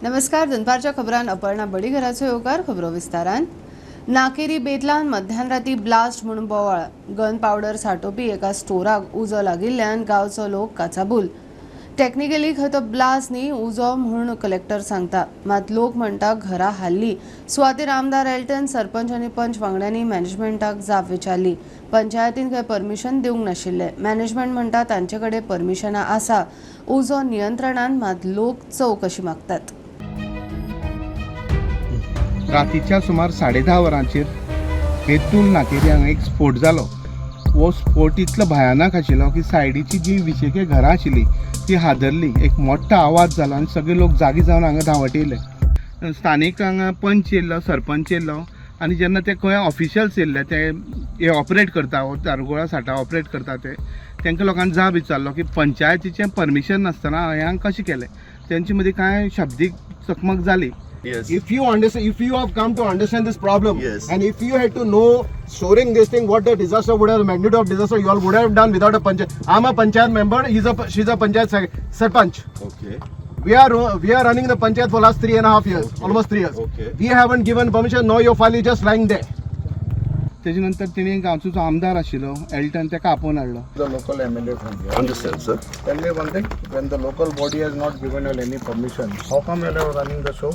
नमस्कार, दनपारच्या खबरान अपर्णा बडीघराचो येवकार. खबरो विस्तारान. नाकेरी बेतलान मध्यान राती ब्लास्ट म्हणून बोवाळ. गन पावडर साठोवपी एका स्टोराक उजो लागिल्ल्यान गांवचो लोक काचाबूल. टेक्निकली खंय तो ब्लास्ट न्ही, उजो म्हूण कलेक्टर सांगता, मात लोक म्हणटा घरा हाल्ली. सुवातेर आमदार एल्टन, सरपंच आनी पंच वांगड्यांनी मॅनेजमेंटाक जाप विचारली. पंचायतीन खंय परमिशन दिवंक नाशिल्लें. मॅनेजमेंट म्हणटा तांचे कडेन परमिशनां आसा. उजो नियंत्रणान, मात लोक चवकशी मागतात. रातीच्या सुमार 10:30 वरांचेर बेतूल नाकेरी हांगा एक स्फोट जालो. हो स्फोट इतलो भयानक आशिल्लो की सायडीची जी विशेके घरां आशिल्ली ती हादरली. एक मोठो आवाज जालो आनी सगळे लोक जागे जावन हांगा धांवत येयले. स्थानीक हांगा पंच येयल्लो, सरपंच येयल्लो आनी जेन्ना ते खंय ऑफिशियल्स येयल्ले, ते हे ऑपरेट करता, हो दारुगोळा साठा ऑपरेट करता, ते तांकां लोकांनी जाब विचारलो की पंचायतीचें परमिशन नासतना हांगा कशें केलें. तेंचे मदीं कांय शब्दीक चकमक जाली. Yes. If you understand, if you have come to understand this problem, Yes. and if you had to know storing this thing, what the disaster would have, magnitude of disaster you all would have done without a panchayat. I'm a panchayat member. He's a she's a panchayat sarpanch. We are running the panchayat for last 3.5 years, almost 3 years. We haven't given permission. Now your file is just lying there. तेजे नंतर तेणी गांवचो जो आमदार आशिल्लो Elton, ताका आपोवन हाडलो. The local MLA from here. Understand, sir. Tell me one thing, when the local body has not given you any permission, how come you are running the show?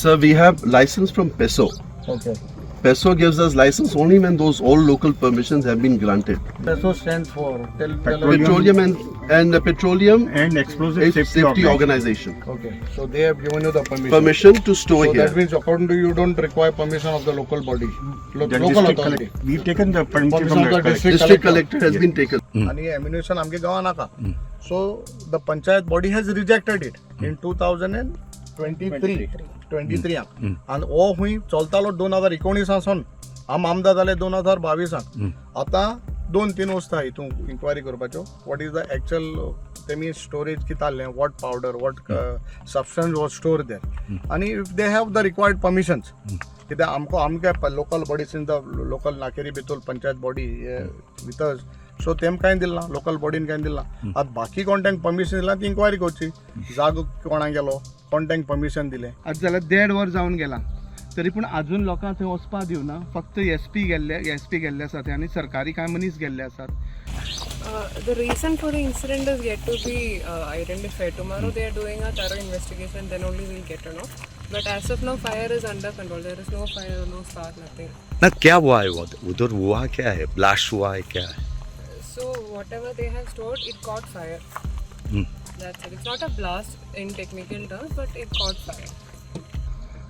Sir, we have license from PESO. PESO gives us license only when those all local permissions have been granted. PESO stands for? Tell Petroleum and the Petroleum and Explosive Safety, Safety Organization. Okay, so they have given you the permission. Permission to store So here. that means according to you don't require permission of the local body, The local district authority. We've taken the permission Permission from of the the collector. district District collector. collector has been taken. आणि ammunition आमगे गांवां नाका. So the panchayat body has rejected it in 2023, 23 आनी हो खूंय चलतालो 2019 सावन. आम आमदार जाले 2022. आतां दोन तीन वस्तू आहा हितून इन्क्वायरी करपाच्यो. What is the actual तेमी स्टोरेज कितें आहलें, what powder, what substance was store there, आनी if they have the required permissions. कित्याक आमकां आमगे local bodies in the local Nakeri Betul panchayat body with us, so तेम कांय दिलां ना, लोकल बॉडीन कांय दिलां. आतां बाकी कोण तांकां परमिशन दिलां ती इन्क्वायरी करची. जागो कोणाक गेलो, कोण तांकां परमिशन दिलें. आतां जाल्यार देड वर जावन गेलां तरी पूण आजून लोकांक थंय वचपाक दिवना. फक्त एस पी गेल्ले आसात आनी सरकारी कांय मनीस गेल्ले आसात. The reason for the incident is yet to be identified. Tomorrow they are doing a thorough investigation, then only we'll get to know. But as of now, fire is under control. There is no fire, no spark, nothing. ना क्या हुआ है वो उधर हुआ क्या है? Blast हुआ है क्या है? So whatever they have stored, it caught fire. That's it. It's not a blast in technical terms, but it caught fire.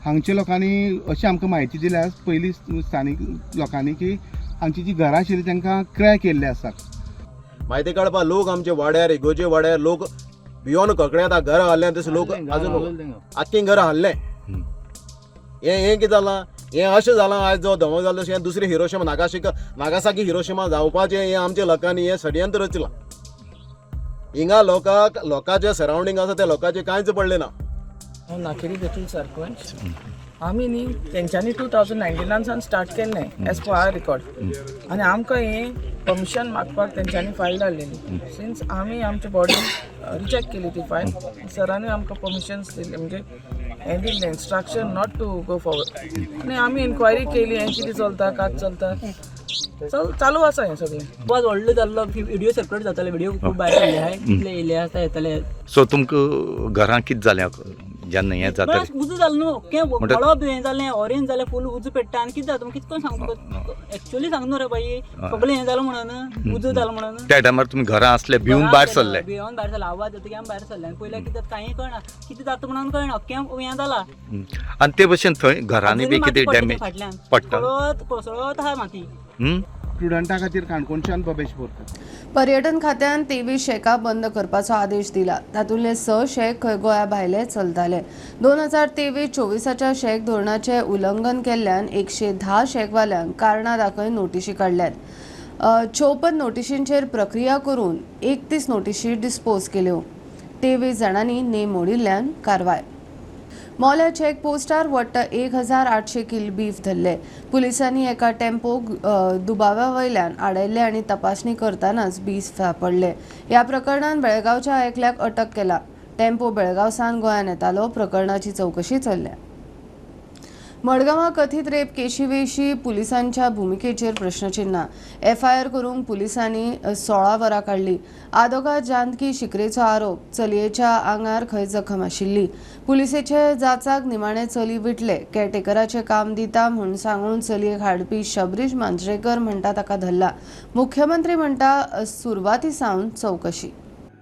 हांगच्या लोकांनी अशी आमकां म्हायती दिल्या पयलीं स्थानीक लोकांनी की हांगची जी घरां आशिल्ली तांकां क्रॅक येयल्ले आसात. म्हायती काडपा लोक आमचे वाड्यार, इगोजे वाड्यार लोक भियोन ककडे आतां घरां हाडले तशें लोक अजून आख्खी घरां हाडले. हें हें कितें जालां, हें अशें जालां आयज जो धमो जालो तशें हें दुसरें हिरोशिमा, नागाशिका नागासाकी हिरोशिमा जावपाचें हें आमच्या लोकांनी हें षडयंत्र रचलां. हिंगा लोकांक लोकांचें सरावंडींग आसा त्या लोकांचें कांयच पडलें ना. हांव नाकेरी बेतूल सरपंच. आमी न्ही तेंच्यांनी 2019 सावन स्टार्ट केल्लें एज पर our record, आनी आमकां हें परमिशन मागपाक तेंच्यांनी फायल धाडलेली. सिन्स आमी आमच्या बॉडीन रिजेक्ट केली ती फायल, सरांनी आमकां परमिशन्स दिले, म्हणजे हें दिल्लें instruction not to go forward. आनी आमी इन्क्वायरी केली हें कितें चलता, कात चलता, चल चालू आसा हें सगळें. आवाज व्हडलो जाल्लो, व्हिडिओ सर्कुलेट जाताले, व्हिडिओ खूब भायर सरले आहाय, कितले येयले आसा येतले. सो तुमकां घरां कितें जालें जेन्ना हें जाता? बस उजो जालो न्हू अख्खें मळब हें जालें, ऑरेंज जालें, फूल उजो पेट्टा. आनी कितें जाता कितें करून सांगू तुका, एक्चुअली सांग न्हू रे बाई, सगळें हें जालें म्हणून, उजो जालो म्हणून. त्या टायमार तुमी घरां आसले, भिवन भायर सरले? भिवन भायर सरले. आवाज जातकीर आमी भायर सरले आनी पयल्यार कितें कांय कळना, कितें जाता म्हणून कळना, अख्खें हें जालां. आनी ते भशेन थंय घरांनी बी अजुनूय माती कितें पडटा डॅमेज फाटल्यान पडटा? कोसळत कोसळत आहा माती. प्रुडंटा खातीर काणकोणच्यान बबेश बोरकर. पर्यटन खात्यान 23 शॅकां बंद करपाचो आदेश दिला. तातूंतले 6 शॅक खंय गोंया भायले चलताले. 2023-24च्या शॅक धोरणाचें उल्लंघन केल्ल्यान 110 शॅकवाल्यांक कारणां दाखय नोटिशी काडल्यात. 54 नोटिशींचेर प्रक्रिया करून 31 नोटिशी डिस्पोज केल्यो. 23 जाणांनी नेम मोडिल्ल्यान कारवाय. मोल्या चेक पोस्टार वट्ट 1800 किल बीफ धरले. पुलिसांनी एका टेम्पोक दुबावा वयल्यान आडयल्ले आनी तपासणी करतनाच बीफ सापडले. ह्या प्रकरणात बेळगांवच्या एकल्याक अटक केला. टेम्पो बेळगांव सावन गोंयांत येतालो. प्रकरणाची चवकशी चल्ल्या. मडगांवां कथीत रेप केशी विशीं पुलिसांच्या भुमिकेचेर प्रश्नचिन्ह. एफआयआर करूंक पुलिसांनी 16 वरां काडली. आदोगाद जानकी शिकरेचो आरोप. चलयेच्या आंगार खंय जखम आशिल्ली. पुलिसेचे जाचाक निमाणे चली विटले. केअरटेकराचें काम दिता म्हूण सांगून चलयेक हाडपी शबरीश मांजरेकर म्हणटा ताका धरला. मुख्यमंत्री म्हणटा सुरवाती सावन चवकशी.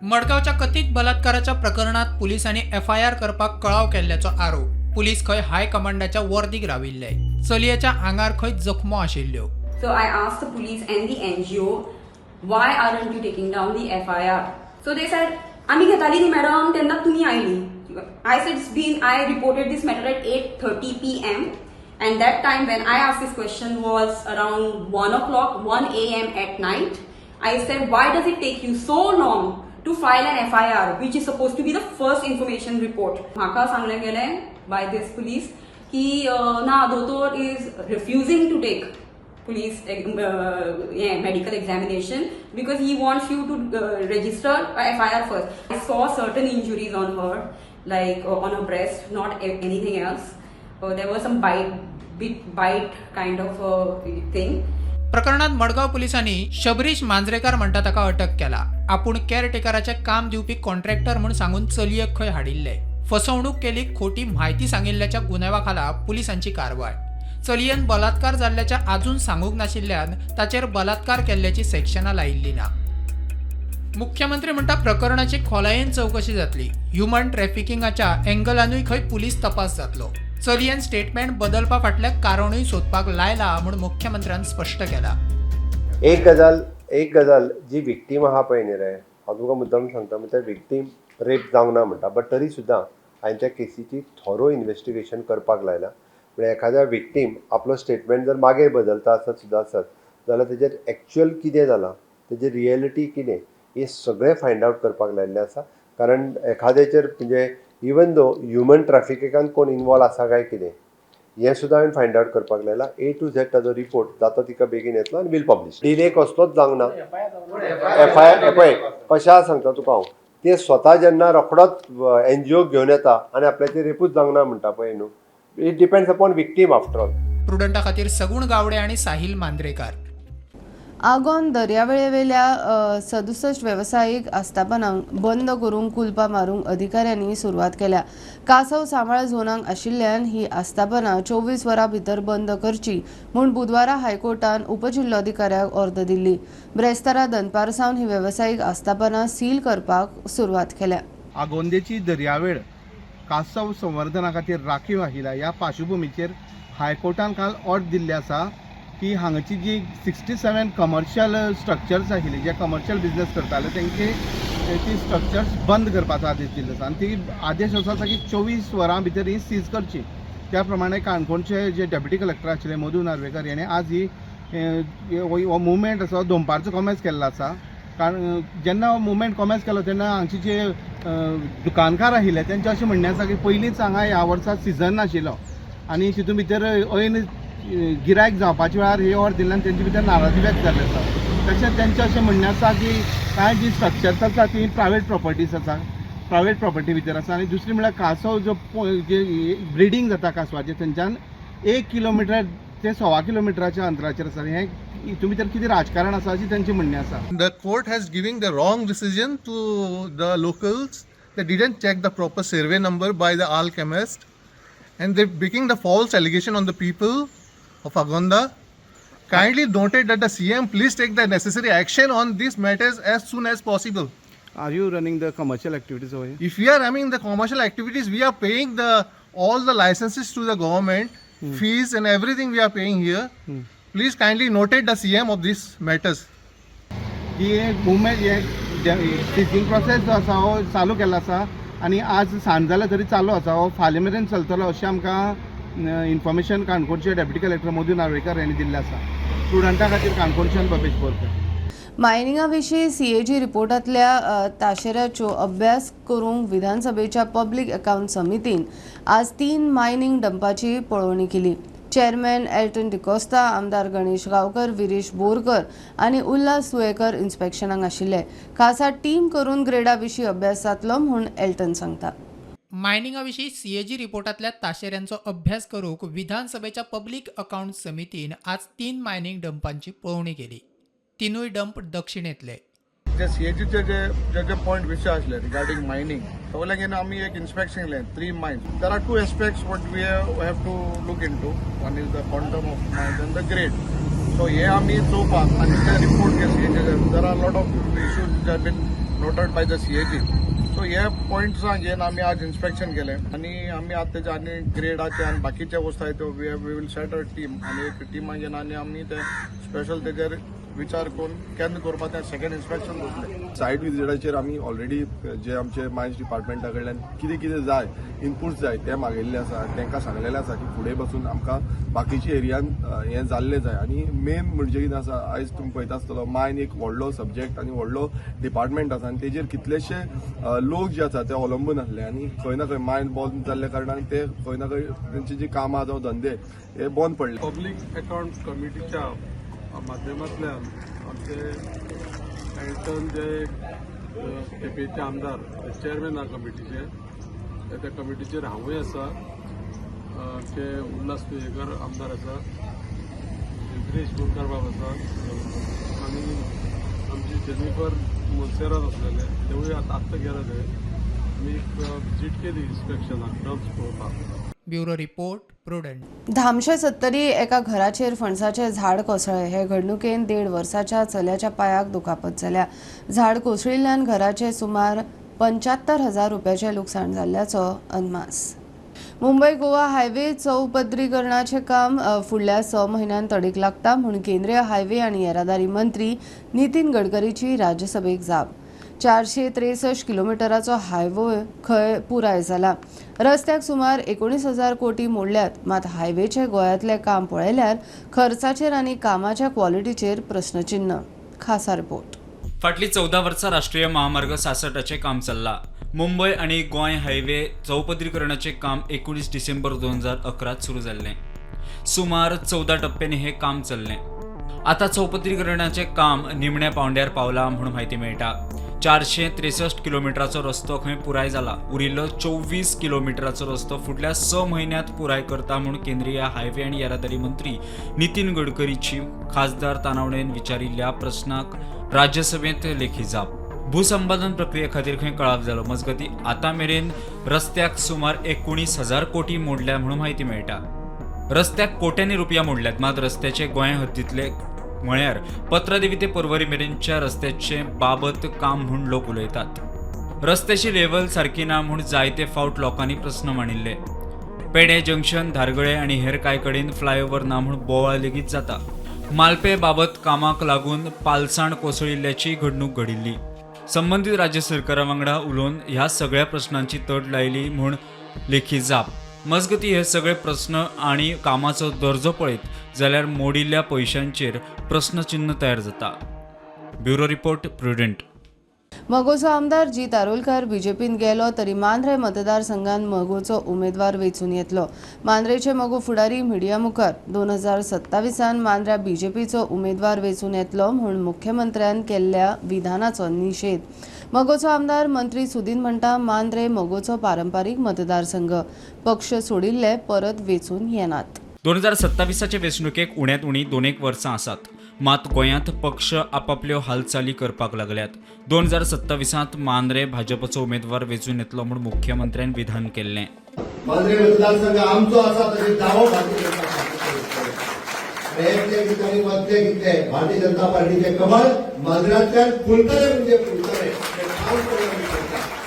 मडगांवच्या कथीत बलात्काराच्या प्रकरणात पुलिसांनी एफआयआर करपाक कळाव केल्ल्याचो आरोप. पुलीस खंय हायकमांडाच्या वर्दीक राविल्ले. चलयेच्या आंगार खंय जखमो आशिल्ल्यो. So I asked the police and the NGO, why aren't you taking down the FIR? So they said, आमी घेताली न्ही मॅडम, तेन्ना तुमी आयली. I said, it's been, I reported this matter at 8:30 p.m. and that time when I asked this question was around 1 o'clock, 1 a.m. at night. I said, why does it take you so long to file an FIR, which is supposed to be the first information report? म्हाका सांगलें गेलें by this police की ना, दोतोर is refusing to take police medical examination because he wants you to register a FIR first. I saw certain injuries on her, like on her breast, not anything else. There was some bite kind of thing. प्रकरणात मडगांव पुलिसांनी शबरीश मांजरेकर म्हणटा ताका अटक केला. आपूण केअरटेकराचें काम दिवपी contractor म्हूण सांगून चलयेक खंय हाडिल्ले. फसवणूक केली, खोटी म्हायती सांगिल्ल्याच्या गुन्यांवा खाला पुलिसांची कारवाय. चलयेन बलात्कार जाल्ल्याच्या अजून सांगूंक नाशिल्ल्यान ताचेर बलात्कार केल्ल्याची सेक्शनां लायिल्ली ना. मुख्यमंत्री म्हणटा प्रकरणाची खोलायेन चवकशी जातली. ह्युमन ट्रॅफिकिंगाच्या एंगलानूय खंय पुलीस तपास जातलो. चलयेन स्टेटमेंट बदलपा फाटलें कारणूय सोदपाक लायला म्हूण मुख्यमंत्र्यान स्पश्ट केला. एक गजाल जी विक्टीम आहा पळय न्ही रे, हांव तुमकां मुद्दम सांगता, म्हणजे विक्टीम रेप जावंक ना म्हणटा, बट तरी सुद्दां हांवें त्या केसीची थोरो इन्वेस्टिगेशन करपाक लायलां. म्हणजे एखाद्या विक्टीम आपलो स्टेटमेंट जर मागीर बदलता आसत सुद्दां आसत जाल्यार तेजेर एक्चुअल कितें जालां, तेजी रियलिटी कितें, हें सगळें फायंड आवट करपाक लायिल्लें आसा. कारण एखाद्याचेर म्हणजे इवन दो ह्युमन ट्रॅफिकिंगान कोण इनवॉल्व आसा काय कितें हें सुद्दां हांवें फायंड आवट करपाक लायलां. ए टू झॅड ताजो रिपोर्ट जाता तिका बेगीन येतलो आनी वील पब्लिश. डिले कसलोच जावंक ना. एफआयआर पळय कशें सांगता तुका हांव, ते स्वता जेन्ना रोखडोच एनजीओक घेवन येता आनी आपल्याचेर रेपूच जावंक ना म्हणटा पळय न्हू, it depends upon victim after all. प्रुडंटा खातीर सगुण गावडे आनी साहिल मांद्रेकार. आगोंद दर्यावेळेवेल्या 67 वेवसायीक आस्थापनांक बंद करूंक कुलपां मारूंक अधिकाऱ्यांनी सुरवात केल्या. कासव सांबाळ झोनांक आशिल्ल्यान ही आस्थापनां 24 वरां भितर बंद करची म्हूण बुधवारा हायकोर्टान उपजिल्लोधिकाऱ्याक ऑर्द दिल्ली. ब्रेस्तारा दनपार सावन ही वेवसायीक आस्थापनां सील करपाक सुरवात केल्या. आगोंदेची दर्यावेळ कासव संवर्धना खातीर राखीव आशिल्ल्या ह्या पार्श्वभुमीचेर हायकोर्टान काल ऑर्द दिल्ली आसा की हांगाची जी 67 कमर्शियल स्ट्रक्चर्स आशिल्ली, जे कमर्शियल बिजनेस करताले तेंचे ती स्ट्रक्चर्स बंद करपाचो आदेश दिल्लो आसा. आनी ती आदेश असो आसा की 24 वरां भितर ही सीज करची. त्या प्रमाणे काणकोणचे जे डेप्युटी कलेक्टर आशिल्ले मधू नार्वेकर हेणें आज ही हो मुवमेंट आसा दनपारचो कॉमेन्स केल्लो आसा. कारण जेन्ना हो मुवमेंट कॉमेन्स केलो तेन्ना हांगचे जे दुकानकार आशिल्ले तेंचें अशें म्हणणें आसा की पयलींच हांगा ह्या वर्सा सिजन नाशिल्लो आनी तितून भितर ऐन गिरायक जावपाच्या वेळार हे ऑर्डर दिल्ल्यान तेंचे भितर नाराजी व्यक्त जाल्ली आसा. तशेंच तेंचें अशें म्हणणें आसा की कांय जी स्ट्रक्चर्स आसा ती प्रायवेट प्रॉपर्टीज आसा, प्रायवेट प्रॉपर्टी भितर आसा. आनी दुसरी म्हळ्यार कासव जो ब्रिडींग जाता कासवाचें थंयच्यान 1 किलोमिटर ते 1.25 किलोमिटराच्या अंतराचेर आसा. हें हितून भितर कितें राजकारण आसा अशें तेंचें म्हणणें आसा. The court has giving the wrong decision to the locals. They didn't check the proper survey number by the alchemist and they making the false allegation on the people of Agonda. Kindly noted that the CM please take the necessary action on these matters as soon as possible. Are you running the commercial activities over here? If we are running the commercial activities, we are paying the all the licenses to the government, fees and everything we are paying here. Please kindly notate the CM of these matters. He movement हे seizing process जो आसा हो चालू केल्लो आसा आनी आज सांज जाल्यार तरी चालू आसा, हो फाल्यां मेरेन चलतलो अशें आमकां इन्फॉर्मेशन काणकोणचे डेप्युटी कलेक्टर मधू नार्वेकर हांणी दिल्लें आसा. स्टुडंटा खातीर काणकोणच्यान बबेश बोरकर. मायनिंगा विशीं सीएजी रिपोर्टांतल्या ताशेऱ्याचो अभ्यास करूंक विधानसभेच्या पब्लीक अकावंट समितीन आज 3 मायनिंग डंपाची पळोवणी केली. चेअरमॅन एल्टन डिकोस्ता, आमदार गणेश गांवकर, विरेश बोरकर आनी उल्हास तुयेकर इन्स्पेक्शनाक आशिल्ले. खासा टीम करून ग्रेडा विशीं अभ्यास जातलो म्हूण एल्टन सांगता. मायनिंगा विशीं सीएजी रिपोर्टांतल्या ताशेऱ्यांचो अभ्यास करूंक विधानसभेच्या पब्लीक अकावंट समितीन आज तीन मायनिंग डंपांची पळोवणी केली. तिनूय डंप दक्षिणेंतले. जे सीएजीचे जे जे जे पॉयंट विशय आसले रिगार्डींग मायनींग, सगळ्यांक घेवन आमी एक इन्स्पेक्शन केलें three mines. There are two aspects what we have to look into. One is the quantum of mines and the grade. So हे आमी चोवपाक आनी ते report J CAG, there are lot of issues have been noted by the CAG. So हे पॉयंट्सां घेवन आमी आज inspection केलें आनी आमी आतां तेजे आनी ग्रेडाचे आनी बाकीचे वस्तू आहाय त्यो we will set a team आनी एक टिमा घेवन आनी आमी ते स्पेशल तेजेर विचार करून केन्ना करपा तें सेकंड इन्स्पेक्शन जातलें. सायट विजिटाचेर आमी ऑलरेडी जे आमचे मायन्स डिपार्टमेंटा कडल्यान कितें कितें जाय, इनपुट्स जाय, ते मागयल्ले आसा. तांकां सांगलेलें आसा की फुडें बसून आमकां बाकीच्या एरियान हें जाल्लें जाय. आनी मेन म्हणजे कितें आसा, आयज तुमी पळयता आसतलो, मायन एक व्हडलो सब्जेक्ट आनी व्हडलो डिपार्टमेंट आसा आनी तेजेर कितलेशे लोक जे आसा ते अवलंबून आसले आनी खंय ना खंय मायन बंद जाल्ल्या कारणान ते खंय ना खंय तेंची जी कामां जावं धंदे हे बंद पडले. पब्लीक अकाउंट कमिटीच्या माध्यमांतल्यान आमचे एल्टन जे केपेंचे आमदार, चेअरमॅन आहा कमिटीचे, त्या कमिटीचेर हांवूय आसा, आमचे उल्हास तुयेकर आमदार आसा, गिरीश बोरकार बाब आसा आनी आमची जेनिफर मोन्सेरात आसलेले, तेवूय आतां आत्तां गेले. ते आमी एक विजीट केली इन्स्पेक्शनाक डम्प्स पळोवपाक. Bureau report, Prudent. Dhamshe Sattari एका घराचेर फणसाचें झाड कोसळ्ळें. हे घडणुकेन 1.5 वर्साच्या चल्याच्या पांयाक दुखापत जाल्या. झाड कोसळिल्ल्यान घराचें सुमार 75,000 रुपयाचें लुकसाण जाल्ल्याचो अदमास. मुंबय गोवा हायवे चौपदरीकरणाचें काम फुडल्या 6 म्हयन्यांत तडीक लागता म्हूण केंद्रीय हायवे आनी येरादारी मंत्री नितीन गडकरीची राज्यसभेक जाप. 463 किलोमिटराचो हायवे खंय पुराय जाला. रस्त्याक सुमार 19,000 कोटी मोडल्यात. मात हायवेचे गोंयांतलें काम पळयल्यार खर्चाचेर आनी कामाच्या क्वॉलिटीचेर प्रस्नचिन्ह. खासा रिपोर्ट. फाटलीं 14 वर्सां राष्ट्रीय महामार्ग 66 काम चल्लां. मुंबय आनी गोंय हायवे चौपदरीकरणाचें काम 19 डिसेंबर 2011 सुरू जाल्लें. सुमार 14 टप्प्यांनी हें काम चल्लें. आतां चौपदरीकरणाचें काम निमण्या पांवड्यार पावलां म्हूण म्हायती मेळटा. 463 किलोमिटराचो रस्तो खंय पुराय जाला. उरिल्लो 24 किलोमिटराचो रस्तो फुडल्या 6 म्हयन्यांत पुराय करता म्हूण केंद्रीय हायवे आनी येरादारी मंत्री नितीन गडकरीची खासदार तानावडेन विचारिल्ल्या प्रस्नाक राज्यसभेंत लेखी जाप. भूसंपादन प्रक्रिये खातीर खंय कळाव जालो. मजगती आतां मेरेन रस्त्याक सुमार 19,000 कोटी मोडल्या म्हणून म्हायती मेळटा. रस्त्याक कोट्यांनी रुपया मोडल्यात, मात रस्त्याचे गोंय हद्दींतले म्हळ्यार पत्रादेवी ते पर्वरी मेरेनच्या रस्त्याचे बाबत काम म्हूण लोक उलयतात. रस्त्याची लेवल सारकी ना म्हूण जायते फावट लोकांनी प्रस्न मांडिल्ले. पेडे जंक्शन, धारगळे आनी हेर कांय कडेन फ्लायओव्हर ना म्हूण बोवाळ लेगीत जाता. मालपे बाबत कामाक लागून पालसाण कोसळिल्ल्याची घडणूक घडिल्ली. संबंदीत राज्य सरकारा वांगडा उलोवन ह्या सगळ्या प्रस्नांची तड लायली म्हूण लेखी जाप. मजगती हे सगळे प्रस्न आनी कामाचो दर्जो पळयत जाल्यार मोडिल्ल्या पयशांचेर प्रस्नचिन्ह तयार जाता. Bureau report, Prudent. मगोचो आमदार जीत आरोलकर बीजेपीन गेलो तरी मांद्रे मतदारसंघात मगोचो उमेदवार वेंचून येतलो. मांद्रेचे मगो फुडारी मिडिया मुखार 2027 मांद्र्या बीजेपीचो उमेदवार वेंचून येतलो म्हूण मुख्यमंत्र्यान केल्ल्या विधानाचो निशेध. मगोचो आमदार मंत्री सुदीन म्हणटा मांद्रे मगोचो पारंपारीक मतदारसंघ, पक्ष सोडिल्ले परत वेंचून येनात. 2027 वेंचणुकेक उण्यांत उणी 2 वर्सां आसात. मात गोंयांत पक्ष आपापल्यो हालचाली करपाक लागल्यात. 2027 मांद्रे भाजपचो उमेदवार वेंचून येतलो म्हूण मुख्यमंत्र्यान विधान केल्लें. मांद्रे मतदारसंघ आमचो आसा तशें दावो भारतीय जनता पार्टी वतले कितले भारतीय जनता पार्टीचे कमळ मांद्र्यांतल्यान फुलतले म्हणजे फुलतले.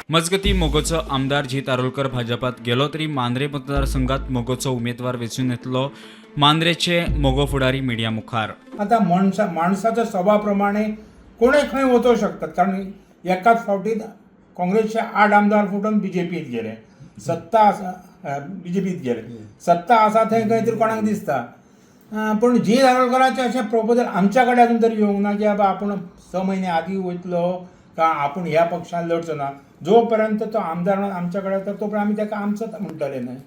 मजगती मगोचो आमदार जीत आरोलकर भाजपात गेलो तरी मांद्रे मतदारसंघात मगोचो उमेदवार वेंचून येतलो. मांद्रेचे मगो फुडारी मिडिया मुखार. आतां माणसाच्या स्वभाव प्रमाणे कोणूय खंय वचूंक शकतात, कारण एकाच फावटीत काँग्रेसचे 8 आमदार फुटून बीजेपीत गेले, सत्ता आसा बीजेपीत गेले, सत्ता आसा थंय खंय तरी कोणाक दिसता. पूण जीत आरोलकराचें अशें प्रपोजल आमच्या कडेन अजून तरी येवंक ना की बाबा आपूण 6 म्हयने आदीं वयतलो का आपूण ह्या पक्षान लढचो ना. जो पर्यंत तो आमदार आमच्या कडेन आसता तो पर्यंत आमी ताका आमचोच म्हणटले न्हय.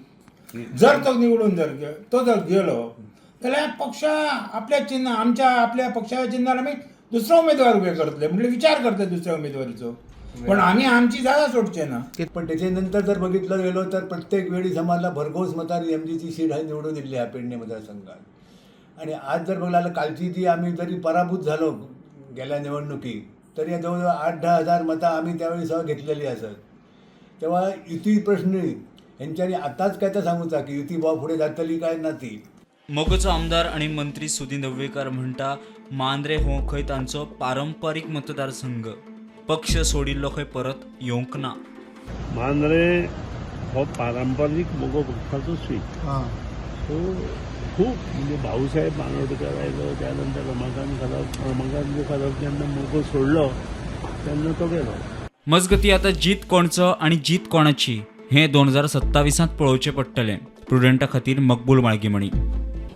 जर तो निवडून जर तो जर गेलो जाल्यार पक्ष आपल्या चिन्ह आमच्या आपल्या पक्षाच्या चिन्हार आमी दुसरो उमेदवार उबे करतले, म्हणजे विचार करतले दुसऱ्या उमेदवारीचो, पण आमी आमची जागा सोडचे ना. पण त्याच्यानंतर जर बघितलं गेलो तर प्रत्येक वेळी समाजला भरघोस मतांनी एमजीची सीट हा निवडून दिली आहे पेडणे मतदारसंघात. आणि आज जर बघायला कालची जी आम्ही जरी पराभूत झालो गेल्या निवडणुकीत तरी जवळजवळ 8-10 हजार मतं आम्ही त्यावेळी सह घेतलेली असत. तेव्हा युती प्रश्न हेंच्यांनी आताच काय तर सांगूचा की युती भाव फुडें जातली काय ना ती. मगोचो आमदार आनी मंत्री सुदिन ढवळीकार म्हणटा मांद्रे हो खंय तांचो पारंपारीक मतदारसंघ, पक्ष सोडिल्लो खंय परत येवंक ना. मांद्रे हो पारंपारीक मगो पक्षाचो सीट, सो खूब म्हणजे भाऊसाहेब बांदोडकर आयलो, त्यानंतर रमाकांत खलप, रमाकांत खलप जेन्ना मगो सोडलो तेन्ना तो गेलो. मजगती आतां जीत कोणचो आनी जीत कोणाची हें 2027 पळोवचें पडटलें. प्रुडंटा खातीर मकबूल माळगीमणी.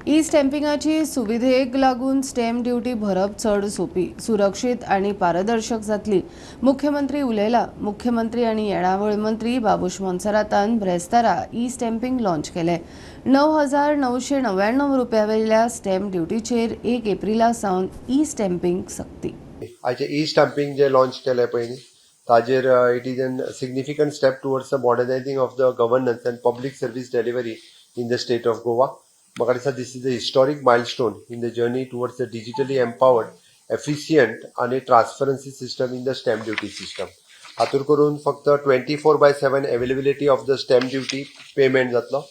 ई स्टॅम्पिंगाची सुविधेक लागून स्टॅम्प ड्युटी भरप चड सोपी, सुरक्षीत आनी पारदर्शक जातली, मुख्यमंत्री उलयला. मुख्यमंत्री आनी येणावळ मंत्री बाबूश मोन्सेरातान ब्रेस्तारा ई स्टॅम्पिंग लॉन्च केले. 9,999 रुपया वयल्या स्टॅम्प ड्युटीचेर 1 एप्रिला सावन ई स्टॅम्पिंग सक्ती. आयचे ई स्टॅम्पिंग जे लॉन्च केले पळय न्ही ताजेर it is an significant step towards the modernising of the governance and public service delivery in the state of Goa. म्हाका दिसता this is a historic milestone in the journey towards the digitally empowered, efficient आनी transparency system in the stamp duty system. हातूर करून फक्त 24/7 availability of the stamp duty payment जातलो,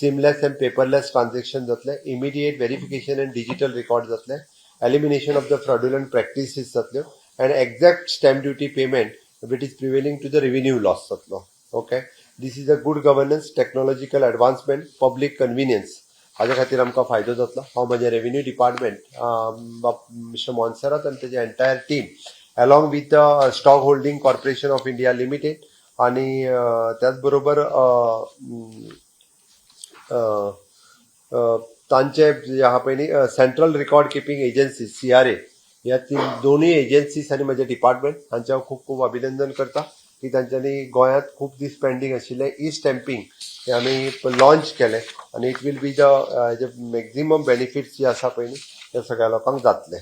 seamless and paperless transaction जातलें, immediate verification and digital record जातलें, elimination of the fraudulent practices जातल्यो and exact stamp duty payment which is prevailing to the revenue loss जातलो. Okay, this is a good governance, technological advancement, public convenience हाज्या खातीर आमकां फायदो जातलो. हांव म्हजें रेव्हेन्यू डिपार्टमेंट मिस्टर मोन्सेरात आनी तेजे entire team along with the stock holding corporation of India limited आनी त्याच बरोबर तांचे जे आहा पळय न्ही central record keeping agency CRA ह्या दोनूय एजन्सीज आनी म्हजें डिपार्टमेंट हांचें हांव खूब खूब अभिनंदन करता की तांच्यांनी गोंयांत खूब दीस पेंडींग आशिल्लें ई स्टॅम्पिंग हें आमी लॉन्च केलें आनी it will be the हेजे मॅक्झिमम बेनिफिट्स जे आसा पळय न्ही ते सगळ्या लोकांक जातले.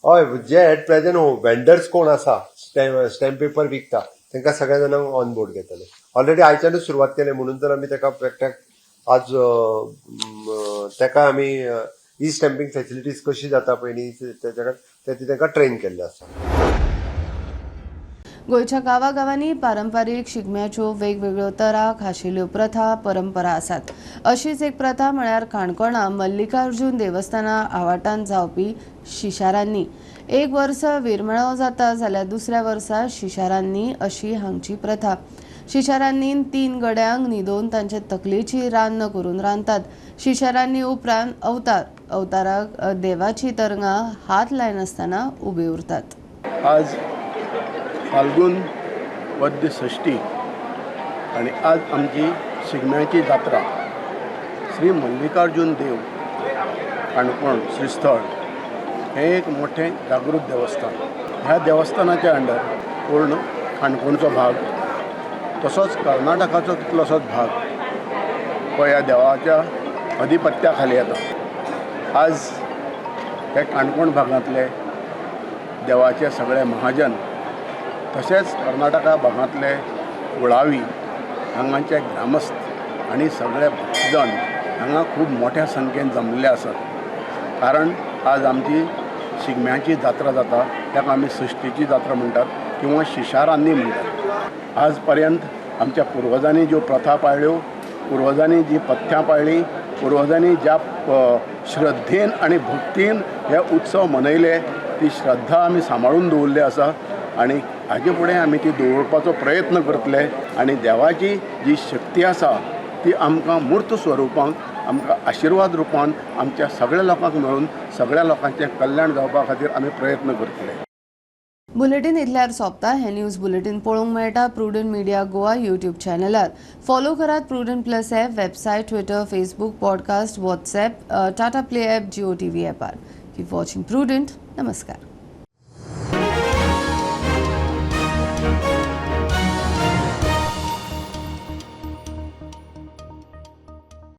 हय, जे एट प्रेझेंट वेंडर्स कोण आसा स्टॅम्प पेपर विकता तांकां सगळ्या जाणांक ऑन बोर्ड घेतले. ऑलरेडी आयच्यानूच सुरवात केले म्हणून तर आमी ताका प्रॅक्टाक आज ताका आमी ई स्टॅम्पिंग फॅसिलिटीज कशी जाता पळय न्ही तेच्या ते तांकां ट्रेन केल्लें आसा. गोंयच्या गांवागांवांनी पारंपारीक शिगम्याच्यो वेगवेगळ्यो तरा, खाशेल्यो प्रथा, परंपरा आसात. अशीच एक प्रथा म्हळ्यार काणकोणा मल्लिकार्जुन देवस्थाना आवाटान जावपी शिशारांनी. एक वर्स विरमेळो जाता जाल्यार दुसऱ्या वर्सा शिशारांनी अशी हांगची प्रथा. शिशारांनी 3 गड्यांक न्हिदोवन तांचे तकलेची रान्न करून रांदतात. शिशारांनी उपरांत अवतार, अवताराक देवाची तरंगां हात लायनासतना उबी उरतात. आज फाल्गुन वद्य षष्ठी आनी आज आमची शिगम्याची जात्रा. श्री मल्लिकार्जुन देव काणकोण श्रीस्थळ हें एक मोठें जागृत देवस्थान. ह्या देवस्थानाच्या अंडर पूर्ण काणकोणचो भाग तसोच कर्नाटकाचो कितलोसोच भाग हो ह्या देवाच्या अधिपत्या खाली येता. आज हे काणकोण भागांतले देवाचे सगळे महाजन तशेंच कर्नाटका भागांतले कुळावी हांगाचे ग्रामस्थ आनी सगळे भक्तजण हांगा खूब मोठ्या संख्येन जमलेले आसात. कारण आज आमची शिगम्याची जात्रा जाता, ताका आमी सश्टीची जात्रा म्हणटात किंवा शिशारान्नी म्हणटात. आज पर्यंत आमच्या पुर्वजांनी ज्यो प्रथा पाळ्ळ्यो, पुर्वजांनी जी पथ्यां पाळ्ळीं, पुर्वजांनी ज्या श्रद्धेन आनी भक्तीन हे उत्सव मनयले ती श्रद्धा आमी सांबाळून दवरली आसा आनी हाजे फुडें आमी ती दवरपाचो प्रयत्न करतले आनी देवाची जी शक्ती आसा ती आमकां मूर्त स्वरुपांत आमकां आशिर्वाद रुपान आमच्या सगळ्या लोकांक मेळून सगळ्या लोकांचें कल्याण जावपा खातीर आमी प्रयत्न करतले. बुलेटीन इतल्यार सोंपता. हें न्यूज बुलेटीन पळोवंक मेळटा प्रुडंट मिडिया गोवा यूट्यूब चॅनलार. फॉलो करात Prudent plus app, website, Twitter, Facebook, podcast, WhatsApp, Tata play app, Jio TV ॲपार. Keep watching prudent. नमस्कार.